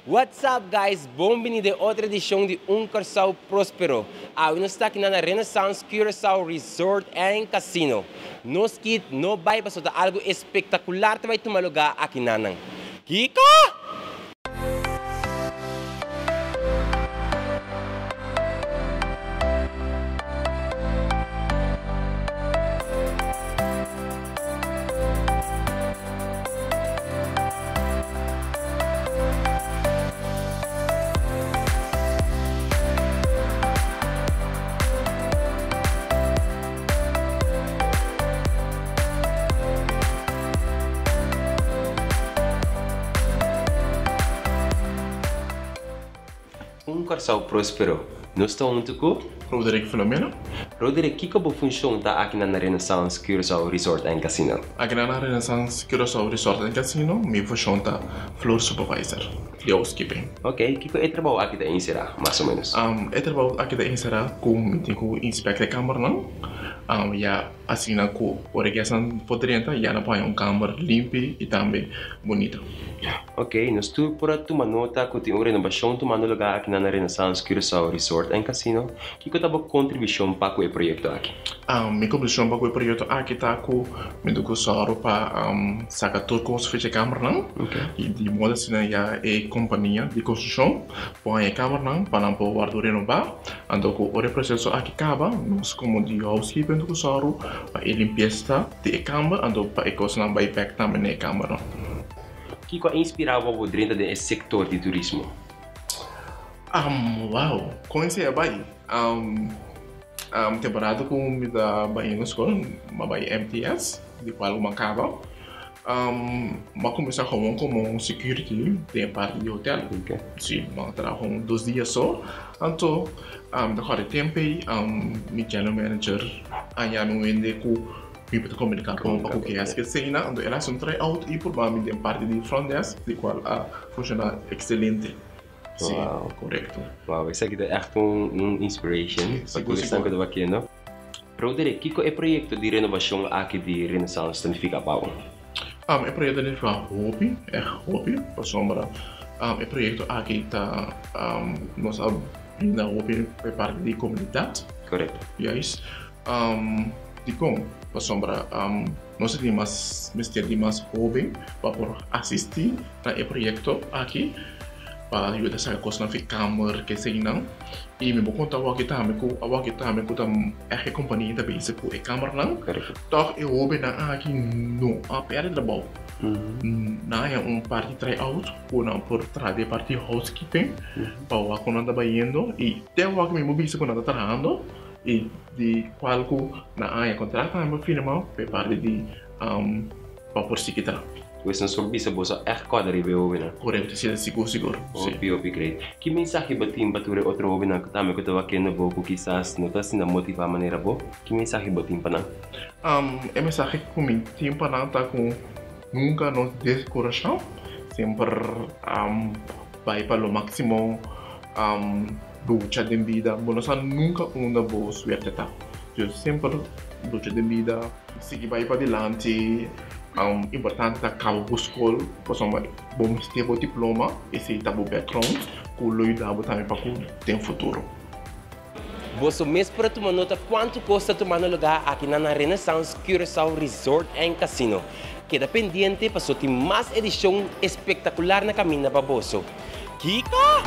What's up guys, bon bini den otro edicion di Un Curaçao Prospero. Awe nos ta aki na Renaissance Curaçao Resort and Casino. No skit, no bai pasobra ta algo espectacular ta bai tuma lugar aki nanan. Kiko? Un Kòrsou próspero. Nos ta huntu ku. Roderick Filomeno. Roderick, kiko bo funshon ta aki na Renaissance Curaçao Resort and Casino? Aki na Renaissance Curaçao Resort and Casino mi funshon ta floor supervisor di housekeeping. Ok, kiko e trabou aki ta enserá, mas o ménos? E trabou aki ta enserá ku mi tin ku inspekta e kambernan, ya asina ku ora e guestnan por drenta ya nan por haña un kamber limpi i tambe bunita. Ok, nos tur por a tuma nota ku tin un renobashon tumando lugá aki na Renaissance Curaçao Resort and Casino. Kiko ta bo kontribushon pa ku e proyekto aki? Mi kontribushon pa ku e proyekto aki ta ku mi ta ku sòru pa saka tur kos for dje kamernan i di moda asina ya e kompania di konstrukshon por haña e kamernan pa nan por wòrdu renobá. Anto ku ora e proseso aki kaba nos komo di housekeeping ta ku sòru pa e limpiesa di e kamer anto pa e kosnan bai bèk tambe na e kamernan. Kiko a inspirá bo pa bo drenta den e sektor di turismo? Wow! Kon esei a bai? Temporada ku mi ta bai na skol, mi a bai MTS, di kual ku mi a kaba. Mi a kuminsá gewoon komo un security den e parti di hotel. Si, mi a traha un dos dia so. Anto, mi ta kòrda e tempu ei, mi general manager a yama un hende ku Mi por ta komuniká bon pa ku guest ke esei-nan, anto el a hasi un try out i purba mi den parti di front desk, di kual a funshoná ekselente. Sí, korekto. Wow, esaki ta ègt un inspiration pa tur esnan ku ta bakiendo. Roderick, kiko e proyekto di renobashon aki di Renaissance ta nifiká pa bo? E proyekto ta nifiká hopi, ègt hopi, pasobra e proyekto aki ta nos a brinda hopi pa e parti di komunidat. Korekto. Juist. Dikon? Pasobra nos ta tin mas mester di mas hóben pa por asistí na e proyekto aki pa yuda saka kosnan fi kamer keseinan. I mi por konta awor aki tambe ku awor aki tambe ku ta ègt e kompania ta bezig ku e kamernan, tòg e hóbennan aki no a pèrdè trabou. Nan haña un parti try out ku nan por traha den e parti housekeeping pa wak ku nan ta bayendo i te awor aki mi por bisa ku nan ta trahando. I di kual ku nan a haña kontrakt tambe firma pa e parti di pa por sigui traha. Pues nos por bisa boso a ègt kòrda riba e hóbennan. Korekto, si, sigur sigur, si. Hopi hopi great. Ki mensahe bo tin pa tur e otro hóbennan ku tambe ku ta wakiendo bo ku kisas no ta asina motivá manera bo? Ki mensahe bo tin pa nan? E mensahe ku mi tin pa nan ta ku nunka no deskurashá, semper bai pa lo máksimo. Lucha den bida, bo no sa nunka unda bo suerte ta. Yo semper lucha den bida, sigui bai padilanti. Importante ta kaba bo skol, pasobra bo mester bo diploma, esei ta bo background ku lo yuda bo tambe pa ku den futuro. Boso mes por a tuma nota kuantu kos ta tumando lugá aki na na Renaissance Curaçao Resort and Casino. Keda pendiente paso tin mas edishon espektakular na kaminda pa boso. Kiko?